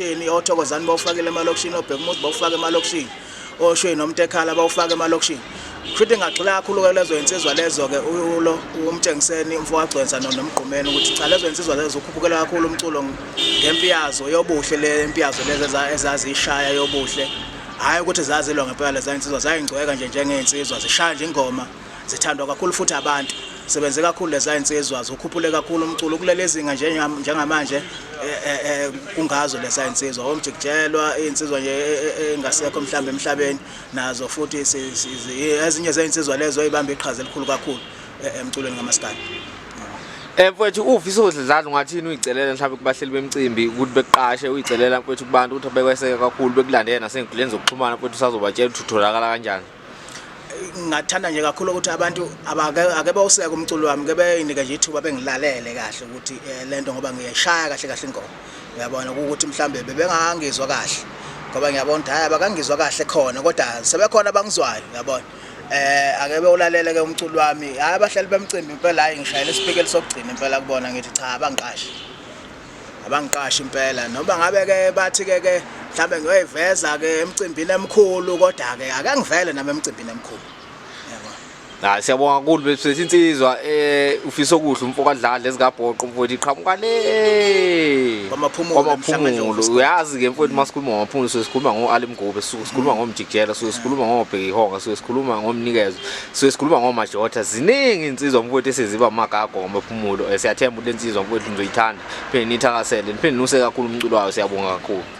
Yini oThokozani bawufakile emalokishini, oBhekumuzi bawufaka emalokishini, oShweni noMtekhala bawufaka emalokishini. Kushuthi ngagxila kakhulu-ke lezo yinsizwa lezo-ke ulo uMtshengiseni umfowagcwensa noMgqumeni ukuthi cha lezo yinsizwa lezo ukhuphukela kakhulu umculo ngempi yazo yobuhle le mpi yazo lezi ezaziyishaya yobuhle. Hhayi ukuthi zazilwa ngempela leza yinsizwa zayingcweka nje njengey'nsizwa zishaya nje ingoma zithandwa kakhulu futhi abantu sebenze kakhulu leza insizwa zokhuphule kakhulu umculo kuleli zinga njengamanje eh, eh, eh, kungazo leza insizwa omjikijelwa insizwa nje engasekho mhlawumbe emhlabeni nazo futhi ezinye zezinsizwa lezo ezibamba iqhaza elikhulu kakhulu emculweni kamaskandi. Mfowethu ufisa udladla ungathini uyicelela mhlawumbe kubahleli bemcimbi ukuthi bekuqashe uyicelela mfowethu kubantu ukuthi bekweseke kakhulu bekulandele nasey'nkundleni zokuxhumana mfowethu usazobatshela ukuthi utholakala kanjani. Ngingathanda nje kakhulu ukuthi abantu abake ake bawuseke umculo wami ke beyinike nje ithuba bengilalele kahle ukuthi eh, lento ngoba ngiyayishaya kahle kahle ingoma uyabona ukuthi mhlambe bebengangizwa kahle ngoba ngiyabona ukuthi hayi abakangizwa kahle khona kodwa sebekhona abangizwayo uyabona eh ake bewulalele ke umculo wami hayi abahlali bemcimbi impela hayi ngishayela isipikeli sokugcina impela kubona ngithi cha abangiqashi Abangiqashi impela noma ngabe ke bathi ke ke mhlambe ngiyoyiveza ke emcimbini emkhulu kodwa ke ake ngivele nami emcimbini emkhulu. Yabo. Hayi siyabonga kakhulu bese insizwa eh ufisa okuhle umfo kaDladla ezikabhoqo mfowethu iqhamuka le Kwamaphumulo, kwamaphumulo uyazi ke mfowethu masikhuluma ngamaphumulo suke sikhuluma ngo-Ali Mgube suke sikhuluma ngomjikijela suke sikhuluma ngobheki ihonga suke sikhuluma ngomnikezo suke sikhuluma ngomajotha ziningi insizwa mfowethu eseziba amagago ngamaphumulo Eh, siyathemba ukuthi le nsizwa mfowethu nizoyithanda phinde niyithakasele niphinde nuse kakhulu umculo wayo siyabonga kakhulu.